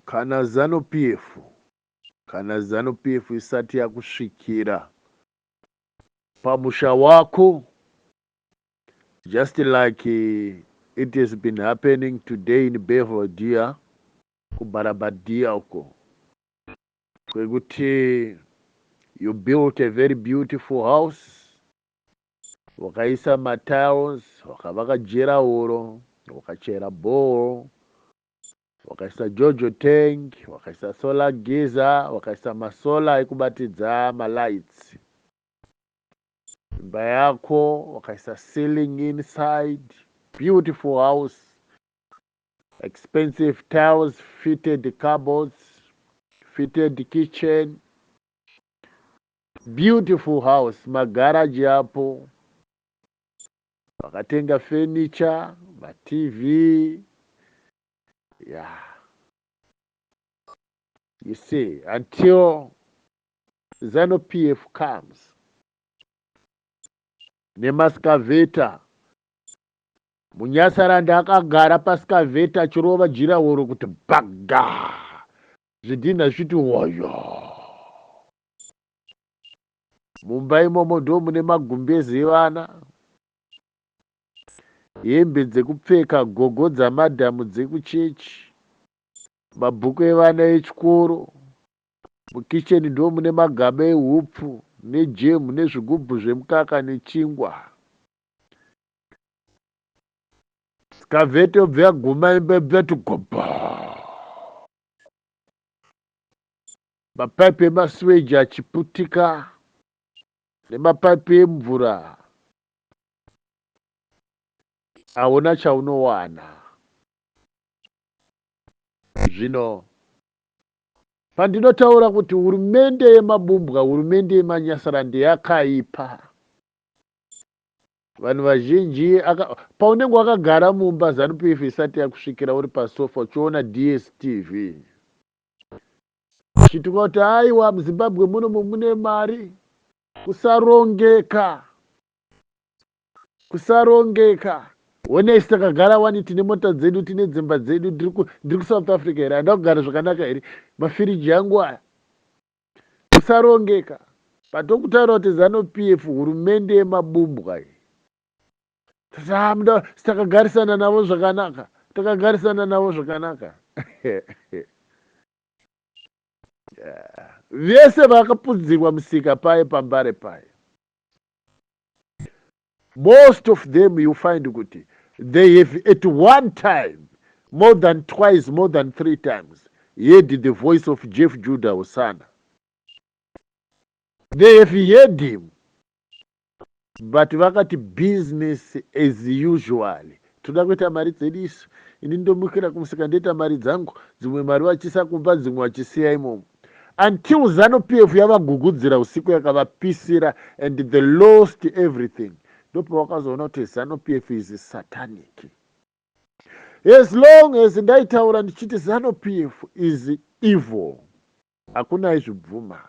Kana Zanu PF, kana Zanu PF isati yakusvikira pamusha wako, just like it has been happening today in Belvedere, kuBarabadia uko, kwekuti you built a very beautiful house, wakaisa matiles, wakavaka durawall, wakachera borehole, wakaisa jojo tank, wakaisa solar geyser, wakaisa masolar ekubatidza malights imba yako, wakaisa ceiling inside, beautiful house, expensive tiles, fitted cupboards, fitted kitchen, beautiful house, magaraji apo, wakatenga furniture, maTV. Yeah, you see, until ZANU PF comes nemaexcavator, munyasarandi akagara paexcavator achirova durawall kuti bhaga, zvidhinha zvichiti woyo. Mumba imomo ndo mune magumbezi evana, hembe dzekupfeka, gogo dzamadhamu dzekuchechi, mabhuku evana echikoro. Mukicheni ndo mune magaba ehupfu nejemu nezvigubhu zvemukaka nechingwa. Excavator yobva yaguma imba, yobva yati goba, mapaipi emasuweji achiputika nemapaipi emvura. Hauna chaunowana. Zvino pandinotaura kuti hurumende yemabumbwa, hurumende yemanyasarandi yakaipa, vanhu vazhinji, paunenge wakagara mumba, ZANU PF isati yakusvikira, uri pasofa uchiona DStv, uchituka kuti aiwa, muZimbabwe munomu mune mari, kusarongeka, kusarongeka. Honesi takagara wani, tine mota dzedu, tine dzimba dzedu. Ndiri kuSouth Africa here? Handa kugara zvakanaka here? Mafiriji angu aya. Kusarongeka. Patokutaura kuti ZANU PF hurumende yemabumbwa iyi, takagarisana navo zvakanaka, takagarisana navo zvakanaka. Vese vakapudzirwa musika paye pambare paye, most of them you find kuti they have at one time, more than twice, more than three times, heard the voice of Jeff Judah Osana. They have heard him, but vakati business as usual, toda kuita mari dzedu isu. Ini ndomukira kumusika, ndoita mari dzangu, dzimwe mari vachisa kumba, dzimwe vachisiya imomo, until ZANU PF yavagugudzira usiku, yakavapisira, and they lost everything. Ndopavakazoona kuti ZANU PF is satanic. As long as ndaitaura ndichiti ZANU PF is evil, hakuna aizvibvuma.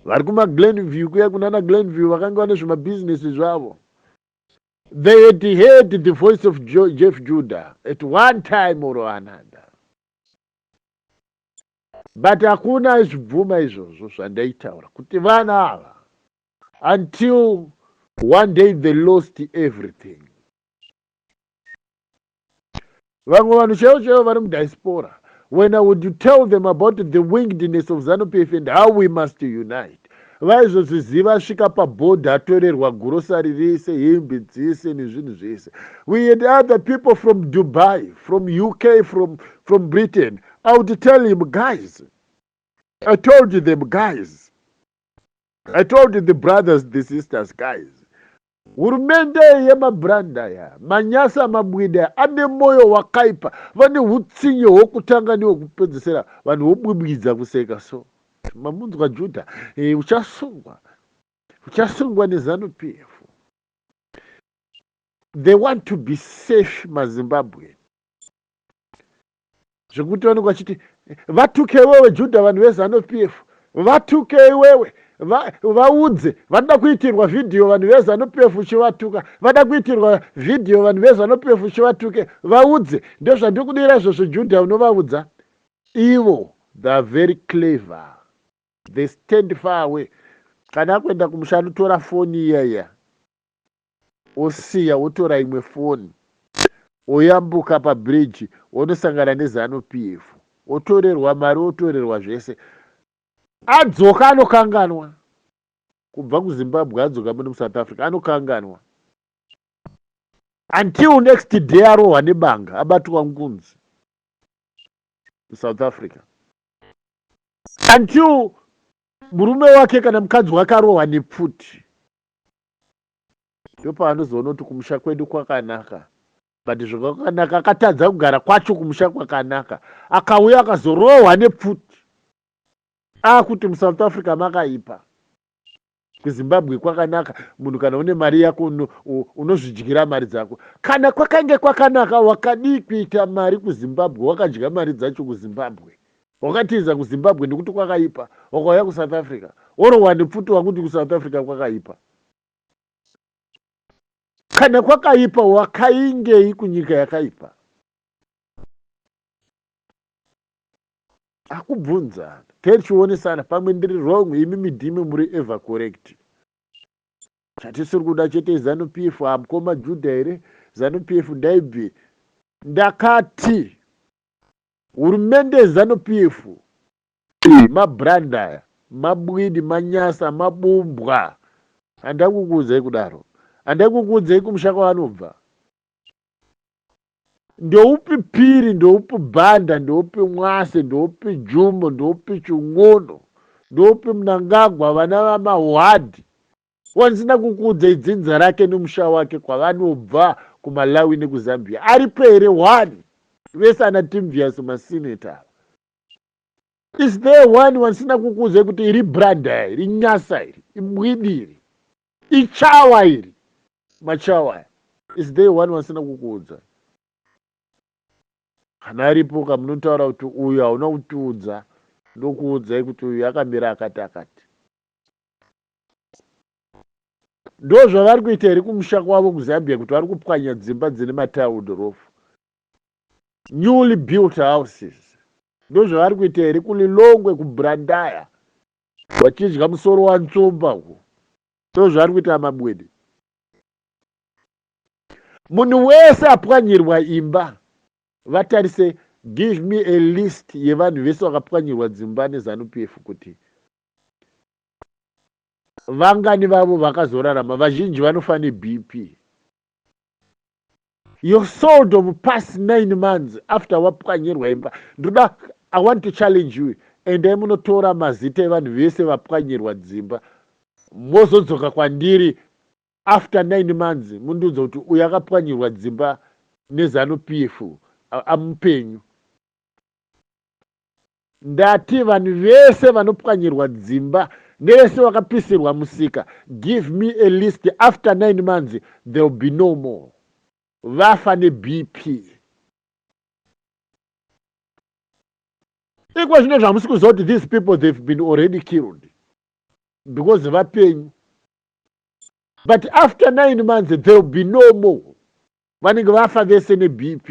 Vari kumaGlenview kuya, kunana Glenview, vakanga vane zvimabhizinesi zvavo, they had heard the voice of Jeff Judah at one time or another, but hakuna aizvibvuma izvozvo zvandaitaura kuti vana ava, until one day they lost everything. Vamwe vanhu chaivo chaivo vari mudiaspora, when I would tell them about the wickedness of ZANU PF and how we must unite, vaizozviziva asvika pabhodha, atorerwa gurosari rese, hembe dzese nezvinhu zvese. We had other people from Dubai, from UK, from Britain. I would tell him, guys, I told them, guys, I told the brothers, the sisters, guys, hurumende yemabranda ya manyasa mabwida ane mwoyo wakaipa, vane utsinye hwokutanga nehwekupedzisira. Vanhu vobwibwidza kuseka. So mamunzwa Judha, uchasungwa, uchasungwa neZANU PF. They want to be safe, maZimbabwe, zvekuti vanenge vachiti vatuke iwewe Judha, vanhu veZANU PF vatuke iwewe. Vaudze vanoda kuitirwa vhidhiyo vanhu veZanu-PF uchivatuka, vada kuitirwa vhidhiyo vanhu veZanu-PF uchivatuke, vaudze. Ndozvandiri kudira izvozvo Judha unovaudza. Ivo they are very clever. They stand far away. Kana akuenda kumusha anotora foni iya iya osiya wotora imwe foni oyambuka pabridge wonosangana nezanu PF otorerwa mari otorerwa zvese adzoka anokanganwa kubva kuZimbabwe adzoka muno muSouth Africa anokanganwa until next day arohwa nebanga abatwa ngunzi muSouth Africa until murume wake kana mukadzi wake arohwa nepfuti ndopaanozoona kuti kumusha kwedu kwakanaka but zvakwakanaka akatadza kugara kwacho kumusha kwakanaka akauya akazorohwa nepfuti akuti muSouth Africa makaipa kuZimbabwe kwakanaka munhu kana une mari yako unozvidyira mari dzako kana kwakange kwakanaka wakadii kuita mari kuZimbabwe wakadya mari dzacho kuZimbabwe wakatiza kuZimbabwe nekuti kwakaipa wakauya kuSouth Africa worohwa nepfuti wakuti kuSouth Africa kwakaipa kana kwakaipa wakaingei kunyika yakaipa akubvunza tichionesana pamwe ndiri wrong imi midhimi muri ever correct chatisiri kuda chete zanu PF hamukoma Judha here zanu PF ndaibve ndakati hurumende yezanu PF mabrand aya mabwidi manyasa mabumbwa handakukuudzai kudaro handakukuudzai kumusha kwavanobva ndoupi Phiri ndoupi Banda ndoupi Mwase ndoupi Jumo ndoupi Chin'ono ndoupi Mnangagwa vana vamahwadhi wandisina kukuudzai dzinza rake nemusha wake kwavanobva kuMalawi nekuZambia aripo here one vese ana Timvious maseneta is there one wandisina kukuudzai kuti iri branda iri nyasa iri ibwidi iri ichawa iri machawa is there one wasina kukuudza kana aripo kamunotaura kuti uyu hauna kutiudza ndokuudzai kuti uyu akamira akati akati ndo zvavari kuita here kumusha kwavo kuZambia kuti vari kupwanya dzimba dzine matiled roof newly built houses ndo zvavari kuita here kuLilongwe kuBrandaya vachidya musoro waNtsomba uko ndo zvavari kuita mabwede munhu wese apwanyirwa imba vatarise give me a list yevanhu vese vakapwanyirwa dzimba nezanu PF kuti vangani vavo vakazorarama vazhinji vanofa neBP your sold of past 9 months after wapwanyirwa imba ndoda I want to challenge you endai munotora mazita evanhu vese vapwanyirwa dzimba mozodzoka kwandiri after 9 months mundiudza kuti uyu akapwanyirwa dzimba nezanu PF amupenyu ndati vanhu vese vanopwanyirwa dzimba nevese vakapisirwa musika give me a list after 9 months there will be no more vafa neBP iko zvino zvamusi kuziva kuti these people they've been already killed because vapenyu but after 9 months there will be no more vanenge vafa vese neBP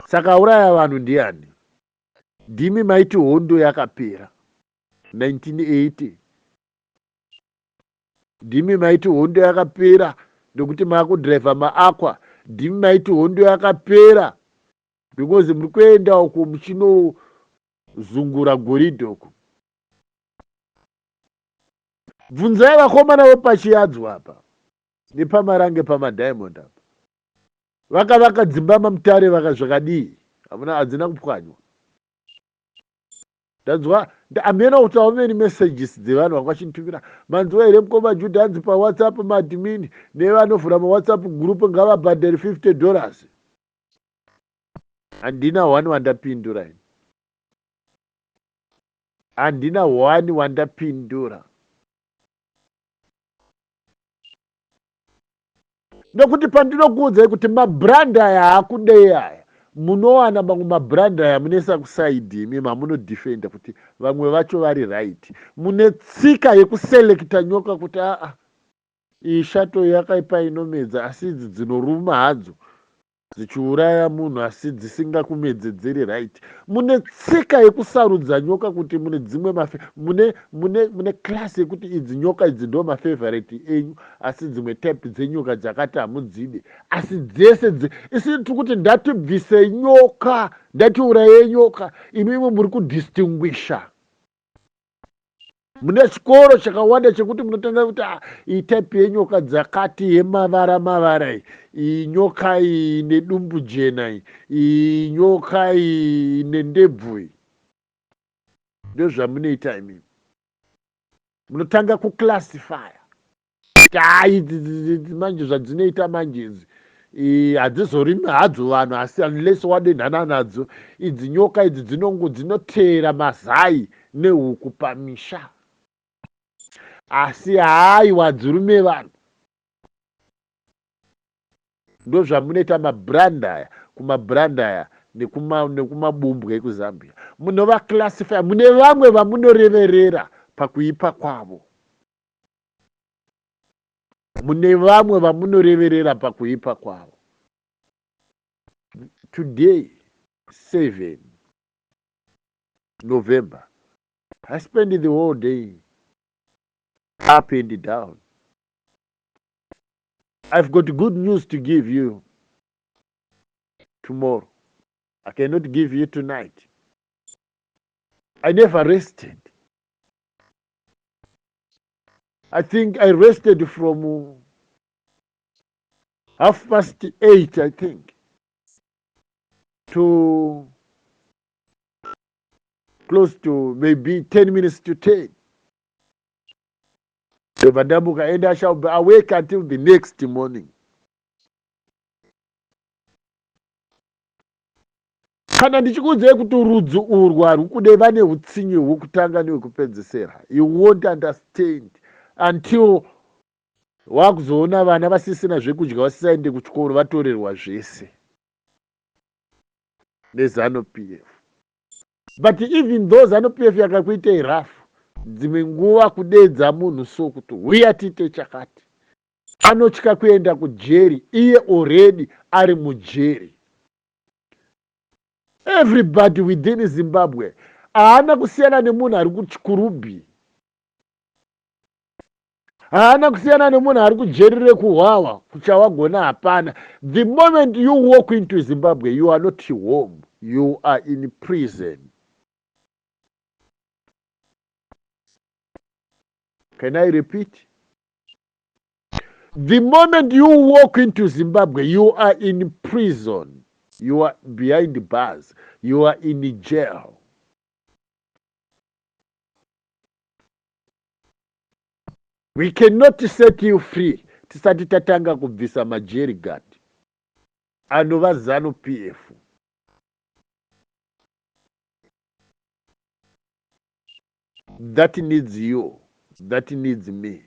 saka auraya vanhu ndiani ndimi maiti hondo yakapera 1980 ndimi maiti hondo yakapera ndokuti maakudhiraivha maakwa ndimi maiti hondo yakapera because muri kuenda uko muchinozungura goridhe uko bvunzai vakomana vepachiyadzwa apa nepamarange pamadiamond apa vakavaka dzimba mamutare vaka zvakadii hamuna hadzina kupwanywa ndanzwa hamena kuti how many messages dzevanhu vanga vachinditumira manzwa here mukoma Judha hanzi paWhatsApp maadmin nevanovhura maWhatsApp group ngavabhadhari $50 handina one wandapindura ini handina one wandapindura nokuti pandinokuudzai kuti mabrand aya haakudei aya Munowana mamwe mabrand aya munoisa kusaidhi imi mamunodefenda kuti vamwe vacho vari right. Mune tsika yekuselekta nyoka kuti aa iyi shato yakaipa inomedza asi idzi dzinoruma hadzo dzichiuraya munhu asi dzisingakumedze dziri right. Mune tsika yekusarudza nyoka kuti mune dzimwe mafe mune mune mune class yekuti idzi nyoka idzi ndo mafavorite enyu asi dzimwe type dzenyoka dzakati hamudzide asi dzese dze isi tiri kuti ndatibvise nyoka ndatiuraye nyoka imimwe muri kudistinguisha Mune chikoro chakawanda chekuti munotanga kuti ah, iyi type yenyoka dzakati yemavara mavara iyi, iyi nyoka iyi ine dumbu jena iyi, iyi nyoka iyi ine ndebvu iyi. Ndozvamunoita imimi. Munotanga kuclassifya kuti ah, idzi manje zvadzinoita manje idzi hadzizorimi hadzo vanhu asi unless wadenhana nadzo. Idzi nyoka idzi dzinongo dzinoteera mazai nehuku pamisha, asi haiwa hadzirume vanhu. Ndozvamunoita mabrand aya kumabrand aya nekumabumbwe ekuZambia. Munovaclassifya, mune vamwe vamunoreverera pakuipa kwavo. Mune vamwe vamunoreverera pakuipa kwavo. Today, 7 November, I spend the whole day up and down. I've got good news to give you tomorrow. I cannot give you tonight. I never rested. I think I rested from 8:30, I think, to close to maybe 9:50. Ndobva ndamuka and I shall be awake until the next morning. Kana ndichikuudzai kuti rudzi urwu harwukude vane utsinye hwekutanga nehwekupedzesera, you won't understand until wakuzoona vana vasisina zvekudya, vasisaende kuchikoro, vatorerwa zvese neZanu PF. But even though Zanu PF yakakuitei rough, dzimwe nguva kudeedza munhu so kuti huya tiite chakati, anotya kuenda kujeri iye already ari mujeri. Everybody within Zimbabwe haana kusiyana nemunhu ari kuChikurubi, haana kusiyana nemunhu ari kujeri rekuhwawa, kuchawagona hapana. The moment you walk into Zimbabwe, you are not home, you are in prison. Can I repeat? The moment you walk into Zimbabwe, you are in prison. You are behind bars. You are in jail. We cannot set you free tisati tatanga kubvisa majeri guard anova ZANU PF. That needs you. That needs me.